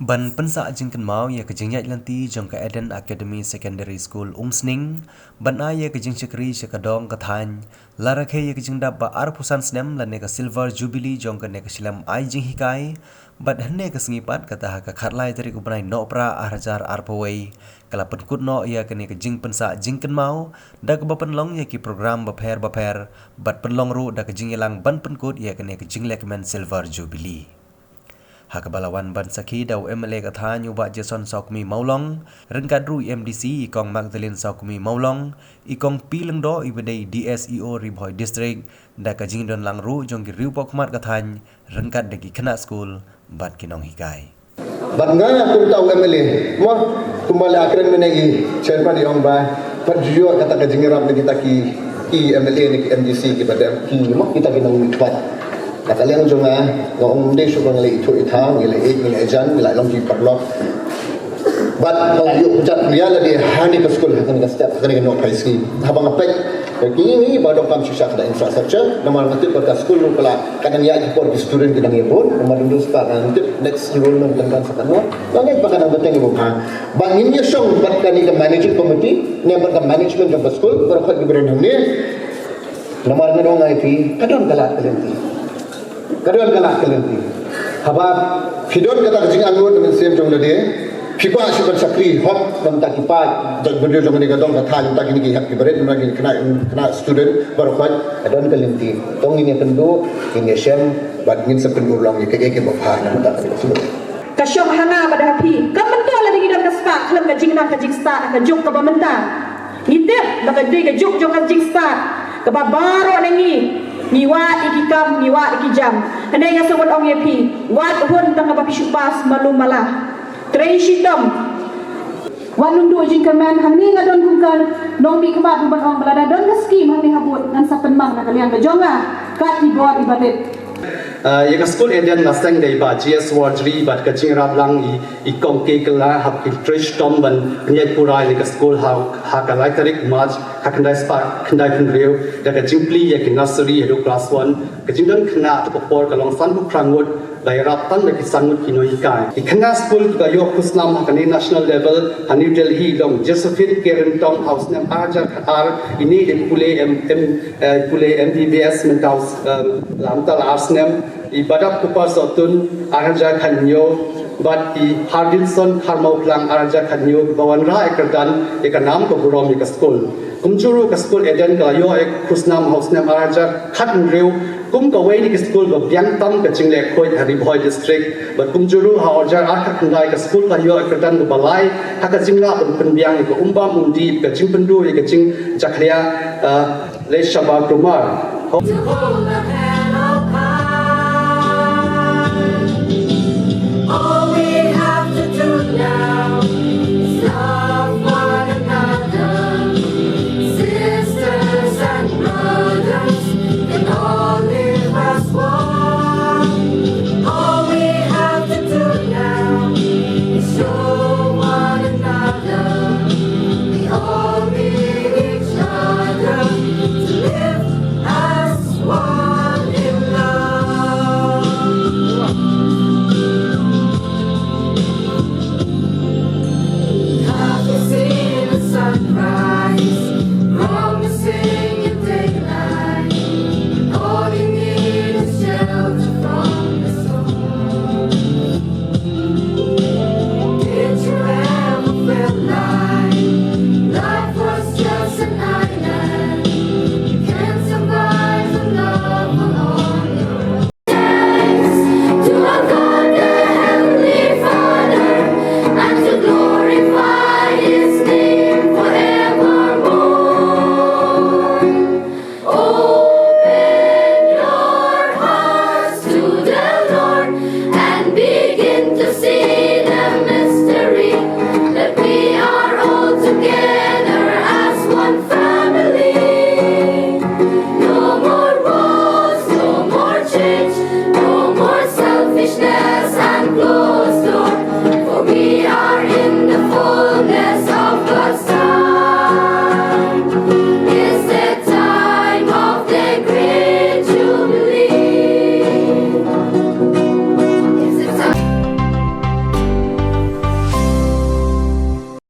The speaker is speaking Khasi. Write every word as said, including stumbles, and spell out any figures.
Ban pynsah jingkynmaw ïa ka jingïaid lynti jong ka Eden Academy Secondary School Umsning, ban ai ïa ka jingshakri sha ka dong ka thaiñ, la rakhe ïa ka jingdap ba arphew san snem lane ka Silver Jubilee jong kane ka shlem ai jinghikai, bad hynne ka sngi pat kata ha ka khatlai tarik u bnai Nohprah arhajar arphew wei, ka la pynkut noh ïa kane ka jingpynsah jingkynmaw, da kaba pynlong ïa ki program bapher bapher, bad pynlong ruh da ka jingïalang ban pynkut ïa kane ka jinglehkmen Silver Jubilee. Ha kaba la wan ban sakhi da u M L A ka thaiñ u Bah Jason Sawkmie Mawlong, ryngkat ruh i M D C i Kong Magdalene Sawkmie Mawlong, i Kong P. Lyngdoh i ba dei D S E O Ri Bhoi District, da ka jingdon lang ruh jong ki riewpawkhmat ka thaiñ, ryngkat da ki khynnah skul, bad ki nonghikai. Bad nga kumta u M L A, mo, kumba la kren mynne i chairman i ong ba, pat ju ïoh kata ka jingïarap na kita ki, ki M L A ne ki M D C ki ba dep, ki, mo, kita ki nongmihpat. Na ka liang jong nga, nga ong ym dei shuh ba ngi la ithuh ithaw, ngi la ïeit, ngi la jan, ngi la long ki paralok. Bad nga la ïoh pynjah pynïaid lade ha kane ka skul, ha kane ka step, ha kane ka Nohprah High School. Haba nga peit, ka kine ba donkam shisha ka da infrastructure, namar nga tip ba ka skul ruh ka la, ka dang ïaid ki por ki student ki dang ïa bun, namar dang dun spah nga tip next enrollment kan kan sa katno. Nga ngeit ba ka dang bteng ïa bun ha. Ba ngin ïa shong bad kane ka managing committee, ne bad ka management jong ka skul, baroh khoit ki briew hangne. Namar nga ong ïa phi, ka don ka lad ka lynti. Ka don ka lad ka lynti. Haba phi don kata ka jingangnud na mynsiem jong lade, phi kwah shuh ban shakri hok na bynta ki paid, bad bynriew jong kane ka dong ka thaiñ, na bynta kine ki hep ki barit, na bynta kine ki khynnah, khynnah student baroh khoit, ka don ka lynti. To ngin ïa kynduh, ngin ïa shem, bad ngin sa pynurlong ïa kaei kaei ba bha na bynta kane ka skul. Ka shong ha nga bad ha phi, kam myntoi lada ngi don ka spah khlem ka jingnang ka jingstad ha ka juk kaba mynta. Ngi tip ba ka dei ka juk jong ka jingstad kaba baroh na ngi ngi wad ïa ki kam, ngi wad ïa ki jam. Hynrei nga sngewbha ong ïa phi, wat hun tang kaba phi shu pass malu mala. Trei shitom. Wat nym duh jingkyrmen. Hangne nga don kum ka nongmihkhmat ban ong ba lada don ka skim hangne ha bud, ngan sa pynmang na ka liang ka jong nga kat i bor i barit. Ah, ïa ka skul Eden la seng da i Bah G S Warjri bad ka jingïarap lang i, i Kong K. Kylla, hap ki trei shitom ban pynïaid pura ïa ka skul ha, ha ka lai tarik March, ha khyndai spah khyndai phew hynriew, da ka jingplie ïa ki nursery haduh class one, ka jingdon khynnah ha ka por ka long sanphew phra ngut, la ïarap tang da ki san ngut ki nonghikai. Ki khynnah skul kiba ïoh khusnam ha kane national level ha New Delhi long Josephine K. Ryntong ha u snem arhajar khatar, ine i pule M, M, eh, pule M B B S mynta u, eh, la mynta la ar snem, i Badap Kupar Sohtun arhajar khathynñiew, bad i Hardinson Kharmawphlang arhajar khathynñiew, ba wanrah ïa ka kyrdan ïa ka nam ka burom ïa ka skul. Kumjuh ruh ka skul Eden ka la ïoh ïa ka khusnam ha u snem arhajar khathynriew kum kawei na ki skul ba biang tam ka jingleh khuid ha Ri Bhoi District. Bad kumjuh ruh ha u arhajar arphew khyndai ka skul ka la ïoh ïa ka kyrdan kaba lai ha ka jingrah ban pynbiang ïa ka umbam umdih, ka jingpynduh ïa ka jingjakhlia, ah, leh shabar kulmar.